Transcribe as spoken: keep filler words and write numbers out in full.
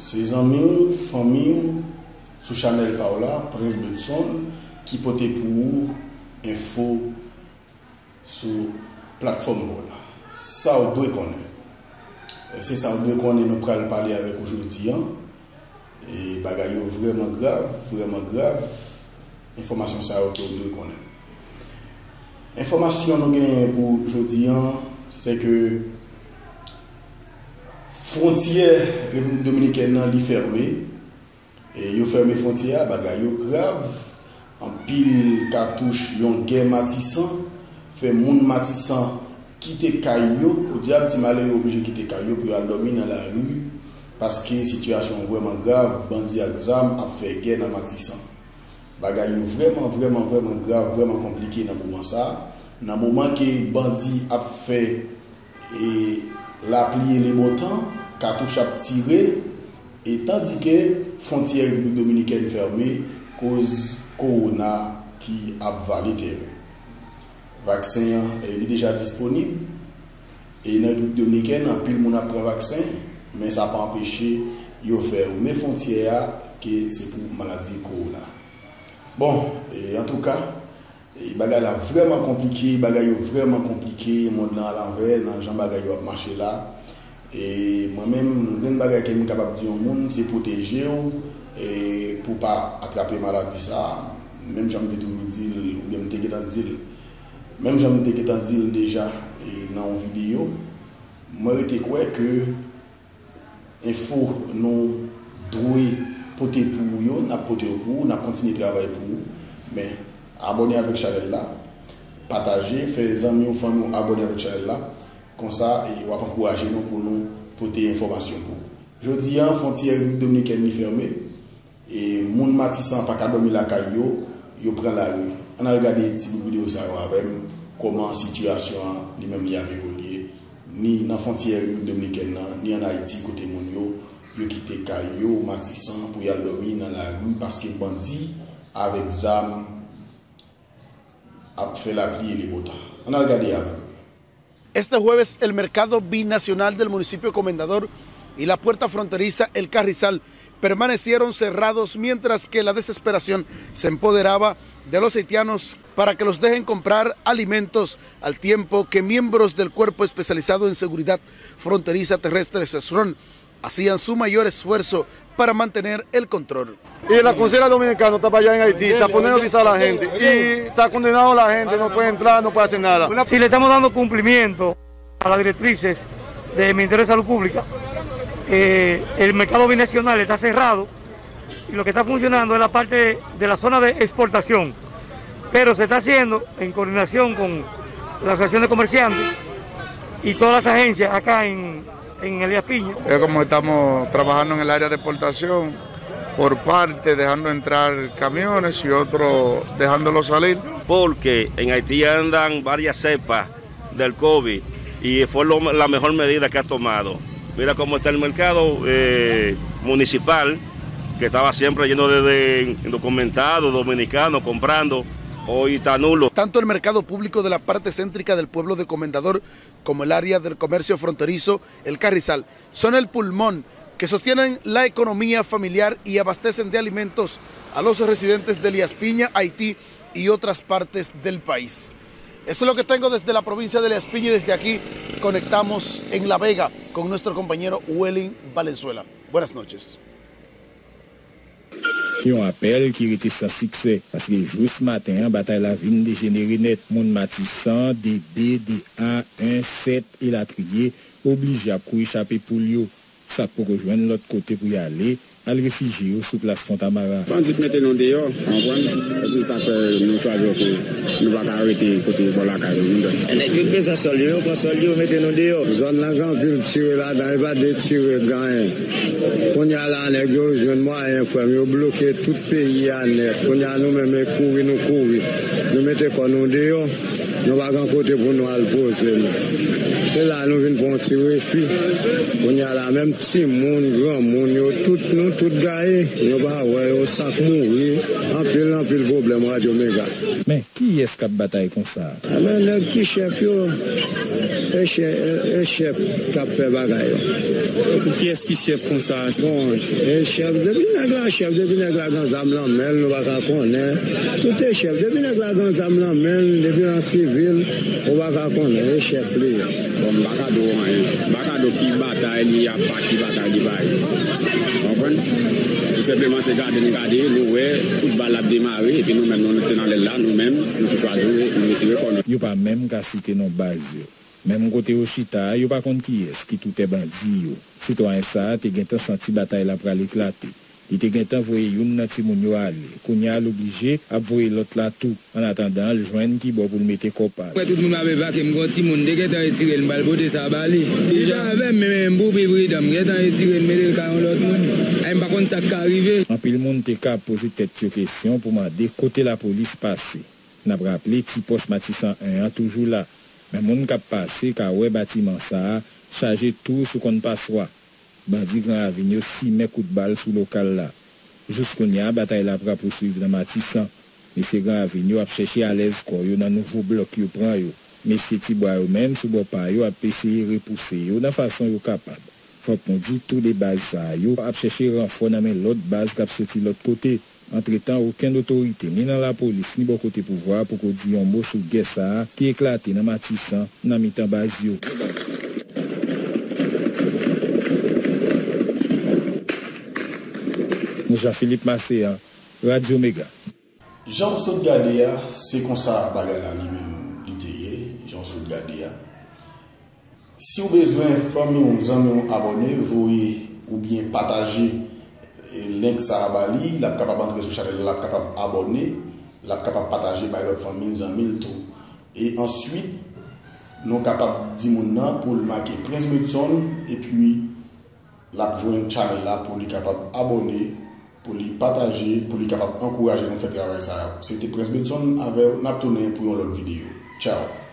Se zanmi w, fanmi w, sou chanèl pa w la, Prince Benson, ki pote pou ou enfo sou platfòm pa w la. Sa w dwe konnen. E se sa w dwe konnen nou pral pale avèk ou jodi an. E bagay yo vrèman grav, vrèman grav. Enfòmasyon sa yo ke w dwe konnen. Enfòmasyon nou genyen pou jodi an, se ke fwontyè Repiblik Dominikèn nan li fèmen. E yo fèmen fwontyè a, bagay yo grav. Anpil katouch yon gè Matisan fè moun Matisan kite kay yo. Podyab, ti malere oblije kite kay yo pou yo al dòmi nan lari, paske sitiyasyon an vrèman grav, bandi ak zam ap fè gè nan Matisan. Bagay yo vrèman, vrèman, vrèman grav, vrèman konplike nan moman sa a. Nan moman ke bandi ap fè e lapli e lebontan, katouch ap tire, e tandike fwontyè Repiblik Dominikèn fèmen koz kowona ki ap vale tèren. Vaksen an, e, li deja disponib, e nan Repiblik Dominikèn, anpil moun ap pran vaksen, men sa pa anpeche yo fèmen fwontyè a ke se pou maladi kowona. Bon, e, antouka, E bagay la vrèman konplike, bagay yo vrèman konplike, mond lan alanvè nan jan bagay yo ap mache la. E mwen menm, yon grenn bagay ke m kapab di yon moun, se pwoteje w, e pou w pa atrape maladi sa a. Menm jan m te toujou di l, oubyen m te gentan di l, menm jan m te gentan di l deja, e nan yon videyo, mwen rete kwè ke enfo nou dwe pote pou ou yo, n ap pote yo pou ou, n ap kontinye travay pou ou. Men, abòne avèk chanèl la, pataje, fè zanmi w, fanmi w abòne avèk chanèl la. Konsa, e, w ap ankouraje nou pou nou pote enfòmasyon pou ou. Jodi a, fwontyè Repiblik Dominikèn li fèmen. E moun Matisan pa ka dòmi lakay yo, yo pran lari. Ann al gade ti bout videyo sa yo avè m, kòman sitiyasyon an li menm li ap evolye, ni nan fwontyè Repiblik Dominikèn nan, ni ann Ayiti, kote moun yo, yo kite kay yo, Matisan, pou y al dòmi nan lari, paske bandi avèk zam ap fè lapli e lebontan. Ann al gade avè m. Este jueves, el mercado binacional del municipio Comendador y la puerta fronteriza El Carrizal permanecieron cerrados, mientras que la desesperación se empoderaba de los haitianos para que los dejen comprar alimentos, al tiempo que miembros del Cuerpo Especializado en Seguridad Fronteriza Terrestre, CESRON, hacían su mayor esfuerzo para mantener el control. Y la Consejería Dominicana está para allá en Haití, está poniendo visa a la gente y está condenado a la gente, no puede entrar, no puede hacer nada. Si le estamos dando cumplimiento a las directrices del Ministerio de Salud Pública, eh, el mercado binacional está cerrado y lo que está funcionando es la parte de la zona de exportación, pero se está haciendo en coordinación con la Asociación de Comerciantes y todas las agencias acá en, en Elías Piña. Es como estamos trabajando en el área de exportación, por parte dejando entrar camiones y otro dejándolos salir. Porque en Haití andan varias cepas del COVID y fue lo- la mejor medida que ha tomado. Mira cómo está el mercado eh, municipal, que estaba siempre lleno de, de indocumentados, dominicanos comprando, hoy está nulo. Tanto el mercado público de la parte céntrica del pueblo de Comendador como el área del comercio fronterizo, el Carrizal, son el pulmón que sostienen la economía familiar y abastecen de alimentos a los residentes de Elías Piña, Haití y otras partes del país. Eso es lo que tengo desde la provincia de Elías Piña y desde aquí conectamos en La Vega con nuestro compañero Welling Valenzuela. Buenas noches. Yon apèl ki rete san siksè, paske jous maten an, batay la vin dejenere nèt. Moun Matisan, de B, de A, en, sèt, elatriye, oblije ap kouri chape poul yo. Sa k poko jwenn lòt kote pou y ale, al refijye yo sou plas Fontamara. Bandi k mete nou deyò, w konprann? Se pou sa k fè nou chwazi ke nou pa ka rete kote bò lakay nou, nou dòmi. Nèg yo peze sòl yo, yo pran sòl yo, mete nou deyò. Zòn nan gen anpil tire ladan, e pa de tire k genyen. Kounye a la, nèg yo jwenn mwayen, frè m, yo bloke tout peyi a nèt. Kounye a, nou menm, e kouri nou kouri. Nou mete kò nou deyò. Nou pa gen kote pou nou al poze n. Se la nou vin pran yon ti refi. Kounye a la, menm timoun, granmoun, yo tout, nou tout gaye. Nou pa wè yo, sa k mouri. Anpil, anpil pwoblèm, Radyo Mega. Men, kiyès k ap batay konsa? Enben, nèg ki chèf yo. E chè- e- e chèf k ap fè bagay la. Kiyès ki chèf konsa? Bon, e chèf, depi nèg la chèf, depi nèg la gen zam nan men l, nou pa ka konnen. Tout e chèf, depi nèg la gen zam nan men l, depi nan sivil, ou pa ka konnen, e chèf li ye. Bon, m pa ka di w anyen. M pa ka di w ki batay li ap pa, ki batay li pa ye. Konprann? Tou senpleman, se gade n gade, nou wè, tout bal ap demare, epi nou menm, nou, nou te nan lèl la, nou menm, nou tou chwazi, nou retire kò nou. Yo pa menm ka site non baz yo. Menm kote yo chita a, yo pa konn kiyès ki toutè bandi yo. Sitwayen sa a te gentan santi batay la pral eklate. Li te gentan voye youn nan timoun yo ale. Kounye a, l oblije ap voye lòt la tou. Annatandan, l jwenn ki bò pou l mete kò pa l. Wè tout moun ap evakye, m gen yon timoun, m te gentan retire l, m pral pote sa ba li. Li te avè m, men m pou pi pridan, m gentan retire l, mete l kay yon lòt moun. Ay, m pa konn sa k ka rive. Anpil moun te ka ap poze tèt yo kesyon pou mande kote lapolis pase. N ap raple, ti pòs Matisan en an toujou la, men moun k ap pase ka wè batiman sa a chaje tou sou kòn paswa. Bandi Gran Ravin yo simen kout bal sou lokal la. Jis kounye a, batay la ap rapousuiv nan Matisan. Mesye Gran Ravin yo ap chèche alèz kò yo nan nouvo blòk yo pran yo. Mesye Tibwa yo menm, sou bò pa yo, ap eseye repouse yo nan fason yo kapab. Fòk nou di, tou de baz sa a yo ap chèche ranfò nan men lòt baz k ap soti lòt kote. Antretan, okenn otorite, ni nan lapolis, ni bò kote pouvwa a, poko di yon mo sou gè sa a ki eklate nan Matisan, nan mitan baz yo. Jean Philippe Marcéan, Radio Mega. Jan w sot gade a, se konsa bagay la li menm li te ye, jan w sot gade a. Si w bezwen fanmi w, zanmi w abòne, voye oubyen pataje, e, link sa a ba li, l ap kapab antre sou chanèl la, l ap kapab abòne, l ap kapab pataje bay lòt fanmi l, zanmi l tou. E answit, nou kapab di moun nan pou l make Prince Bedson, epi l ap jwenn chanèl la pou li kapab abòne, pou li pataje, pou li kapab ankouraje nou fè travay sa a. Se te Prince Bedson avè w, n ap tounen pou yon lòt videyo. Tchaw!